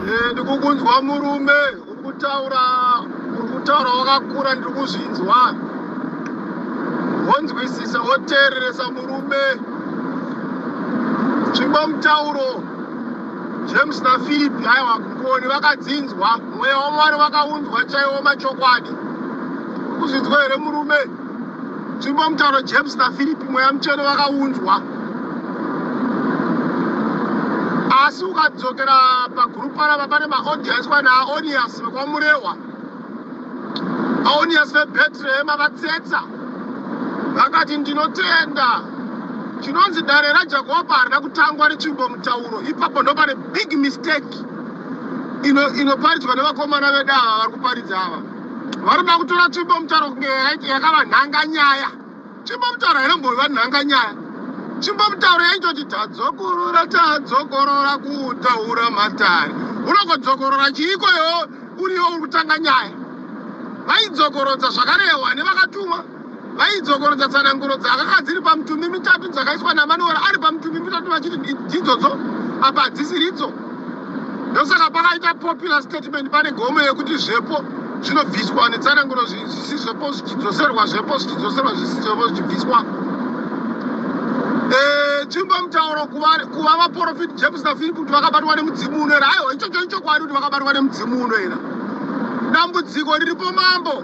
Ndikukunzwa murume, uri kutaura, uri kutaura wakakura, ndiri kuzvinzwa. Wonzwisisa, woteereresa murume. Tsvimbo mutauro James naPhilip, aiwa, ngoni vakadzinzwa, mweya waMwari vakaunzwa chaiwo machokwadi. Uri kuzvinzwa here murume? Tsvimbo mutauro James naPhilip, mweya mutsvene vakaunzwa. Asi ukadzokera pagurupu panapa pane maaudience kwana aonias vekwaMurehwa, aonias veBhetrehema vatsetsa vakati, "Ndinotenda chinonzi dare raJakobho harina kutangwa netsvimbo mutauro." Ipapo ndo pane big mistake inoparidzwa nevakomana vedu ava vari kuparidza ava. Varoda kutora tsvimbo mutauro kunge yakava nhanga nyaya. Tsvimbo mutauro hainombova nhanga nyaya. Tsvimbo mutauro yaitoti tadzokorora, tadzokorora kutaura matare. Unongodzokorora chiiko iwo uriwo uri kutanga nyaya? Vaidzokorodza zvakarehwa nevakatumwa, vaidzokorodza tsananguro dzakanga dziri pamutumbi mitatu dzakaiswa naManuel ari pamutumbi mitatu, vachiti dzidzodzo apa hadzisiridzo. Ndosaka pakaita popular statement pane gomo yekuti zvepo zvinobviswa netsananguro zvisi zvepo zvichidzoserwa, zvepo zvichidzoserwa, zvisi zvepo zvichibviswa. Tsvimbo mutauro kuva vaprofiti James naPhilip kuti vakabatwa nemudzimu unoera, aiwa, ichocho ichokwadi kuti vakabatwa nemudzimu unoera. Dambudziko riripo mambo,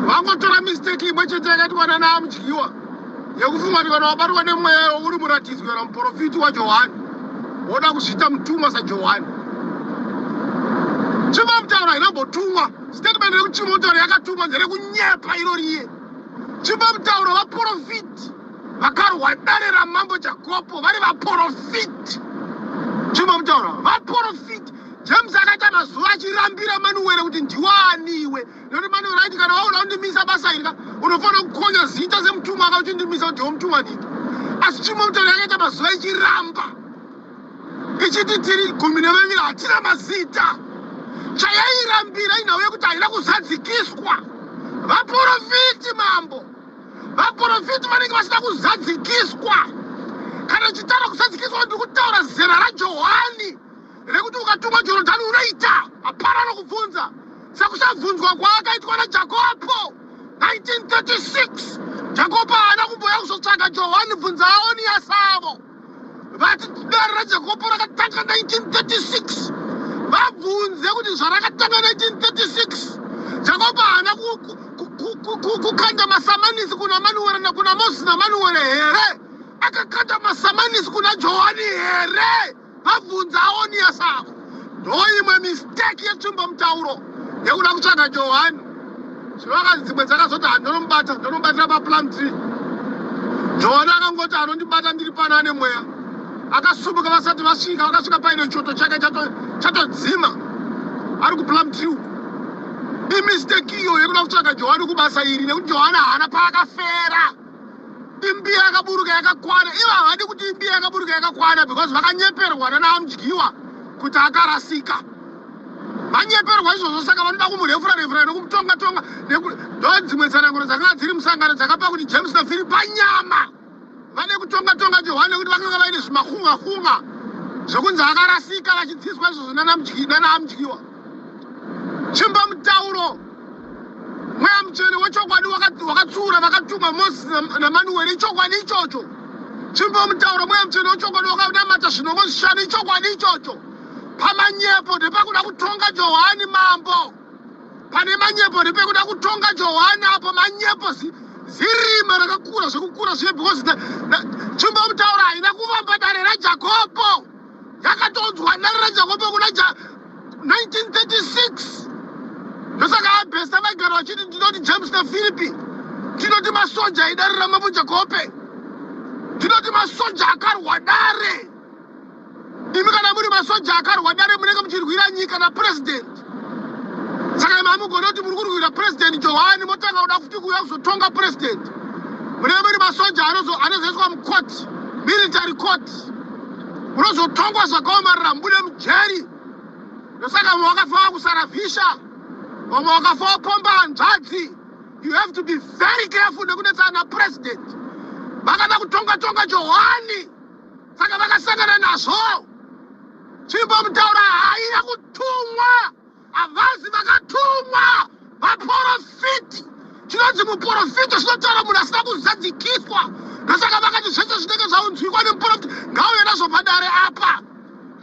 vangotora mistake imwe chete yakaitwa nanaMudyiwa yekufunga kuti kana wabatwa nemweya uri muratidzwa kana muprofiti waJohani, woda kuzviita mutumwa saJohani. Tsvimbo mutauro hainambotumwa. Statement rekuti tsvimbo mutauro yakatumwa nderekunyepa iro riye. Tsvimbo mutauro vaprofiti vakarwa dare ramambo Jakopo vari vaprofiti. Tsvimbo mutauro vaprofiti. James akaita mazuva achirambira Manuwere kuti ndiwaniwe, nekuti Manuwere aiti, "Kana waona undimisa basa iri ka, unofanira kukonya zita semutumwa aka uchindimisa kuti ndiwe mutumwa niki." Asi tsvimbo mutauro yakaita mazuva ichiramba ichiti tiri 12, hatina mazita. Chayairambira inhau yekuti haina kuzadzikiswa. Vaprofiti mambo, vaprofiti vanenge vasina kuzadzikiswa. Kana chitaura kuzadzikiswa, ndiri kutaura zera raJohani rekuti ukatumwa Jorodhani unoita, hapana nokubvunza, sekusabvunzwa kwaakaitwa naJakobho 1936. Jakobho haana kumboya kuzotsvaga Johani. Bvunza aoniasavo vati dare raJakobho rakatanga 1936. Vabvunze kuti zvarakatanga 1936, Jakobho haana kukanda masamanisi kuna Manuwere nakuna Mozisi naManuwere here? Akakanda masamanisi kuna Johani here? Vabvunza aoniasavo. Ndo imwe mistake yetsvimbo mutauro yekuda kutsvaga Johani. Zvino dzimwe dzakazoti, "Handonomubata, ndonomubatira paPlumtree." Johani akangoti, "Anondibata ndiri pano ane mweya." Akasumuka vasati vasvika, vakasvika paine choto chake chatodzima ari kuPlumtree uku. Imistake iyo yekuda kutsvaga Johani kubasa iri, nekuti Johani haana paakafera. Imbiya yakaburuka yakakwana. Ivo havadi kuti imbiya yakaburuka yakakwana because vakanyeperwa nanaMudyiwa kuti akarasika. Vanyeperwa izvozvo, saka vanoda kumurefura refura nekumutonga tonga. Ndo dzimwe tsananguro dzakanga dziri musangano dzakapa kuti James naPhilip panyama vade kutonga tonga Johani, nekuti vakanga vaine zvimahunga hunga zvekunzi akarasika, vachidzidziswa izvozvo nanaMudyiwa. Chimba mutauro mweya mutsvene wechokwadi wakatsiura vakatumwa Mozisi naManueri, ichokwadi ichocho. Chimbo mutauro mweya mutsvene wechokwadi wakanamata zvinongo zvishanu, ichokwadi ichocho. Pamanyepo ndepakuda kutonga Johani mambo. Pane manyepo ndepekuda kutonga Johani apo. Manyepo zirima rakakura zvekukura zviye, because tsvimbo mutauro haina kuvamba dare raJakobho. Yakatonzwa dare raJakobho kuna 1936. Ndosaka abhesa vaigara vachiti, "Ndinoti James naPhilipi, ndinoti masoja aidare ramambo Jakobe, ndinoti masoja akarwa dare." Imi kana muri masoja akarwa dare, munenge muchirwira nyika napurezidendi. Saka imi hamugoni kuti muri kurwira Purezidendi Johani, motanga kuda futi kuuya kuzotonga purezidendi. Munenge muri masoja anozoiswa mukoti, military court, munozotongwa zvakaomarara, mubude mujeri. Ndosaka vamwe vakafa vakusaravhisha, vamwe vakafa vapomba hanzvadzi. You have to be very careful nekunetsana napurezidendi. Vakada kutonga tonga Johani, saka vakasangana nazvo. Tsvimbo mutaura haina. Chimumoto zvinotaura munhu asina kuzadzikiswa. Ndosaka vakati zvese zvinenge zvaunzwikwa nemuprofita ngauye nazvo padare apa.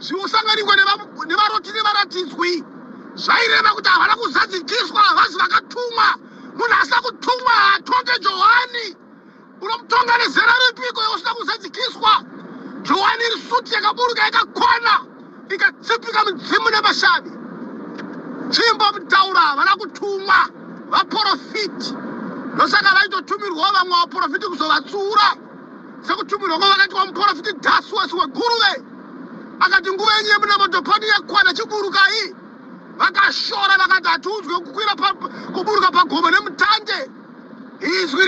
Zviusanganikwe nevaroti nevaratidzwi. Zvaireva kuti havana kuzadzikiswa, havazi vakatumwa. Munhu asina kutumwa haatonge Johani. Unomutonga nezera ripiko iwe usina kuzadzikiswa? Johani iri suti yakaburuka yakakwana ikatsipika mudzimu nemashavi. Tsvimbo mutaura havana kutumwa vaporofiti. Ndosaka vaitotumirwawo vamwe vaporofiti kuzovatsiura sekutumirwa kwavakaitwa muporofiti Dhasuwesi weGuruve akati nguva yenyu yemunamato pano yakwana chiburukai. Vakashora vakati hatiudzwe kukwira kuburuka pagomo nemutande. Izwi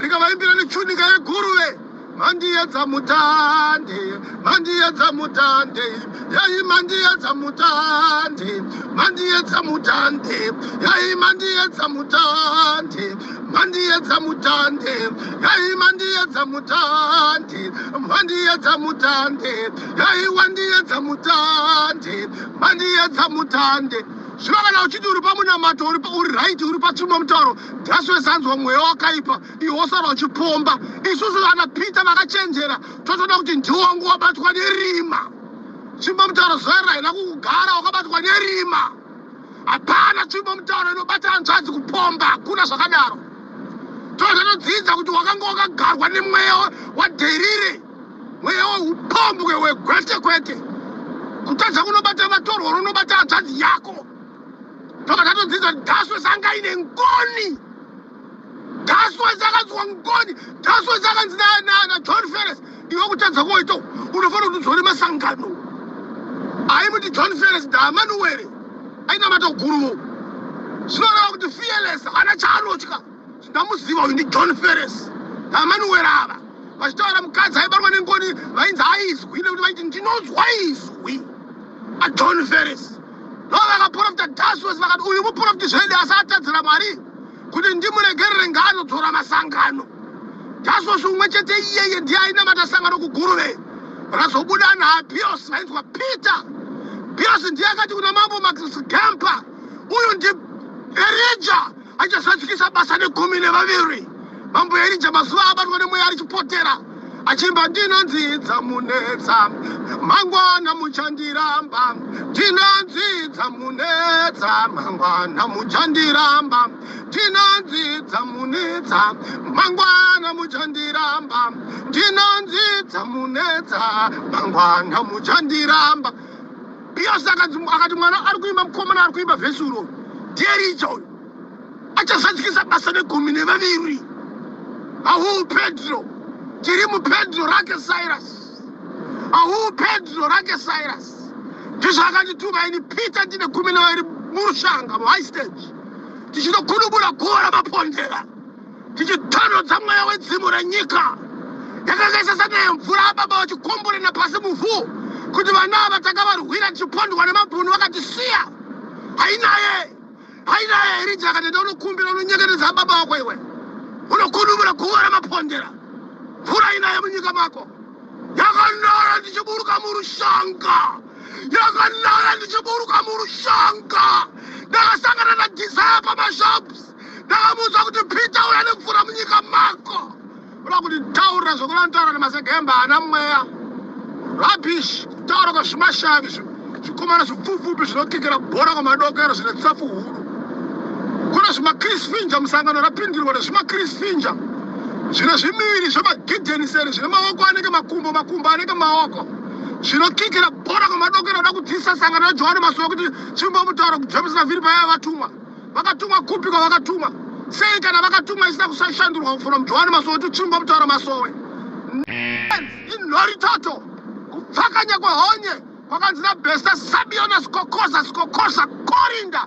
rikavaimbira nechunika yeguruve. Mandiyedza mutande, mandiyedza mutande, yai mandiyedza mutande, mandiyedza mutande, yai mandiyedza mutande, mandiyedza mutande, yai mandiyedza mutande, mandiyedza mutande, yai wandiyedza mutande, mandiyedza mutande. Zvino kana uchiti uri pamunamato uri uri right uri patsvimbo mutauro dhasi wezanzwa mweya wakaipa iwe wosara uchipomba. Isusu vana Peter vakachenjera totoda kuti ndiwo wangu wabatwa nerima. Tsvimbo mutauro zuva iri haina kukugara wakabatwa nerima. Hapana tsvimbo mutauro inobata hanzvadzi kupomba hakuna zvakadaro. Totodzidza kuti wakanga wakagarwa nemweya wadherire. Mweya weupombwe wegwete kwete. Kutadza kunobata vatorwa unobata hanzvadzi yako. Tobva tatodzidza kuti Dhaswesi anga aine ngoni. Dhaswesi akanzwa ngoni. Dhaswesi akanzi naJohn Ferris, iwe kutadza kuwaita unofanira kuti udzore masangano. Aimuti John Ferris ndaAmanuwere ainamata guruvo. Zvinoreva kuti fearless haana chaanotya. Ndamuziva uyu ndiJohn Ferris naAmanuwere ava. Vachitaura mukadzi aibatwa nengoni vainzi aizwi nekuti vaiti ndinonzwa izwi aJohn Ferris. Ndo vakaprofita Dhaswes vakati uyu muprofiti zvedi asi atadzira Mwari kuti ndimuregerere ngaanodzora masangano. Dhaswes umwe chete iyeye ndiye ainamata sangano kuGuruve razobuda naPios vainzwa Peter. Pios ndiye akati kuna mambo Maxigampa uyu ndi Erija achazadzikisa basa negumi nevaviri. Mambo Erija mazuva abatwa nemweya arichipotera achiimba ndinonzi dzamunetsa mangwana muchandiramba ndinonzi dzamunetsa mangwana muchandiramba ndinonzi dzamunetsa mangwana muchandiramba ndinonzi dzamunetsa mangwana muchandiramba. Pius akati mwana ari kuimba mukomana ari kuimba vhesi uro ndiErija uyu achazadzikisa basa negumi nevaviri. Ahu Pedro tiri muPedro rake Cyrus. Ahu Pedro rake Cyrus ndizvo akandituma ini Peter ndine gumi nevaviri murushanga muhigh stage tichinokunubura guva ramapondera. Tichitonhodza mweya wedzimu renyika yakanga isasanaye mvura ababa vachikomborena pasi muvhu kuti vana ava takavarwira tichipondwa nemabhunu vakatisiya. Hainaye hainaye Erija akati enda unokumbira unonyengetedza ababa vako iwe unokunumura guva ramapondera mvura inaye munyika mako. Yakanaya ndichiburuka murushanga. Yakanaya ndichiburuka murushanga. Ndakasangana naDesire pamashops. Ndakamuudza kuti Peter uya nemvura munyika mako. Uda kuti taurira zvekuda kutaura nemasegemba haana mweya. Rubbish. Kutaura kwezvimashavi zvikomana zvipfupfupi zvinokikira bhora kwamadokero zvine tsafu huru. Kune zvimaChris Finja musangano rapindirwa nezvimaChris Finja zvine zvimiviri zvemagidheniseri zvine maoko anenge makumbo makumbo anenge maoko zvinokikira bhora kwamadokero oda kudzidzisa sangano raJohane Masowe kuti chimbomutaura kuJames naFiripi vaiva vatumwa. Vakatumwa kupi kwavakatumwa? Sei kana vakatumwa isina kusashandurwa from Johane Masowe to chimbomutaura Masowe? Inhoritoto kupfakanya kwehonye kwakanzi naBesta Sabiona Sikokoza Sikokoza Korinda.